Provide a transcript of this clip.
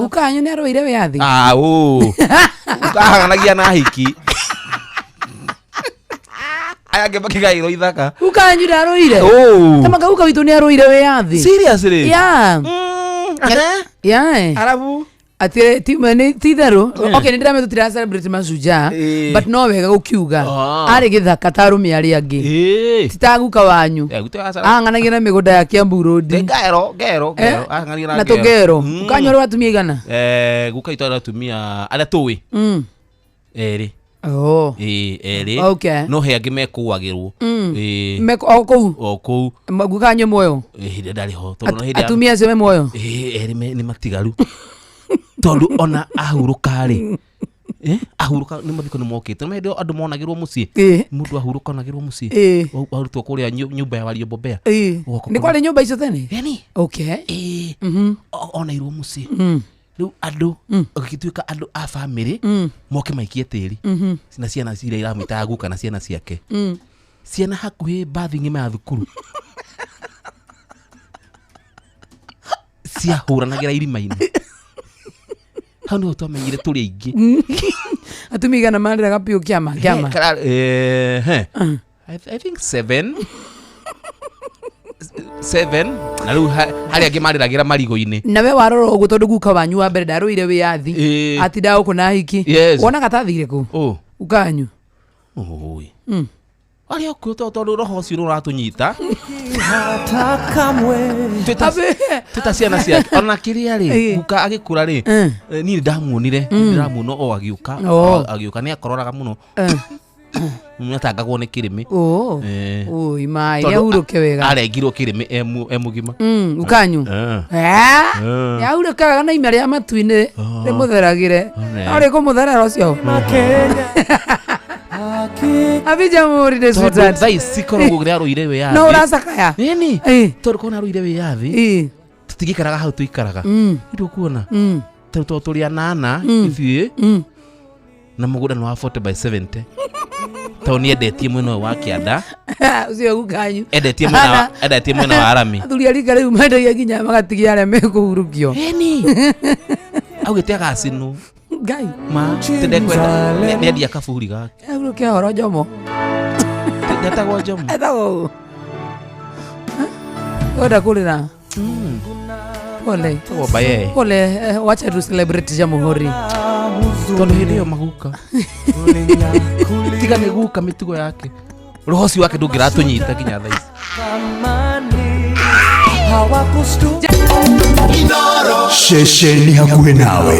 Guka wanyu nĩ arũire wĩyathi? Ah, ũ. Ukahang'anagia na hiki. Aya angĩ makĩgaĩrwo ithaka. Guka wanyu ndarũire? Ũ. Tamanga guka witũ nĩ arũire wĩyathi. Seriously? Yeah. Yeah. Arabu. Atĩ ti nĩ- ti itherũ. Okay, nĩ ndĩramenya tũtira celebrate mashujaa, but no wega gũkiuga. Ah. Arĩ gĩthaka ta arũme arĩa angĩ. Ti ta guka wanyu. Eh, gutu ya Ahang'anagia na mĩgũnda ya Kiambu Road. Ngero, ngero, ngero. Eh, Ahang'anagia na tũngero. Guka wanyu arĩ wa atumia igana? Eh, guka itũ arĩ atumia arĩa tũĩ. Erĩ. Oh. Ĩĩ, erĩ. Okay. No he angĩ mekũagĩrwo. Ĩĩ. Meko o kũu. O kũu. Guka wanyu muoyo? Ĩĩ, hĩndĩ ndarĩ ho. Tondũ no hĩndĩ ya- Atumia acio me muoyo? Ĩĩ, erĩ nĩ matigaru. Tondũ ona ahurũka rĩ. Eh, ahurũka nĩ mathiko nĩ mokĩte. Nĩ hĩndĩ ĩyo andũ monagĩrwo mũciĩ. Mũndũ ahurũka onagĩrwo mũciĩ. Warutwo kũrĩa nyũmba ya Wario Bombea. Ũgoka Nĩ kwarĩ nyũmba icio tene? Ĩni. Okay. Ĩĩ. Oneirwo mũciĩ. Rĩu andũ gũgĩtuĩka andũ a bamĩrĩ moke maikie tĩri na ciana iria iramwĩtaga guka na ciana ciake. Ciana hakuhĩ mbathi ng'ima ya thukuru ciahũranagĩra irima-inĩ. Hau nĩho twamenyire tũrĩ aingĩ. Atumia igana marĩraga biũ kĩama kĩama. He. I think seven. Seven. Na rĩu harĩa angĩ marĩragĩra marigũ-inĩ. Na we warora ũguo tondũ guka wanyu wa mbere ndarũire wĩyathi. Atindaga gũkũ na hiki. Yes. Wonaga ta athire kũ? Ũ. Guka wanyu. Ũĩ. Arĩa okuo tondũ roho ũcio nĩ ũratũnyita. Twĩ ta ciana ciake. Ona kĩrĩa rĩ, guka agĩkũra rĩ, niĩ nĩ ndamuonire, ndĩramuona o agĩũka, Oh. agĩũka nĩ akororaga mũno. Nĩ atangagwo nĩ kĩrĩmĩ. Oh. Ui mai, Tondũ nĩ ahurũke wega. Arengirwo kĩrĩmĩ e mũgima. Guka wanyu. Nĩ ahurũke wega na ime rĩa matu-inĩ rĩmũtheragĩre. One. No rĩkũmũtherera ũcio. Abija mũrire Tondũ sweetheart. thaa ici korwo ũguo nĩ arũire wĩyathi. No ũracakaya. Ĩni. Tondũ korwo nĩ arũire wĩyathi. Tũtingĩikaraga hau tũikaraga. Nĩ ũkuona. Tondũ tondũ tũrĩ anana ithuĩ na mũgũnda nĩ wa 40 by 70. Tondũ nĩ endetie mwena ũyũ wa kĩanda. Ũcio guka wanyu. Endetie mwena wa endetie mwena wa arami. Athuri a rika rĩu mendagia nginya magatigia arĩa mekũhurũkio. Ĩni. Augĩte agacinwo. Ngai. Ma tindekwenda nĩ endia kaburi gake. Ahurũke horo Njomo. Ndetagwo Njomo. Etagwo ũ? Wenda kũrĩra. Pole. Etagwo Mbaye. Pole, wacha tu celebrate Jamhuri. Tondũ hĩndĩ ĩyo maguka. Tiga nĩ guka mĩtugo yake. Roho ũcio wake ndũngĩratũnyita nginya thaa ici. Ceceni hakuhĩ nawe.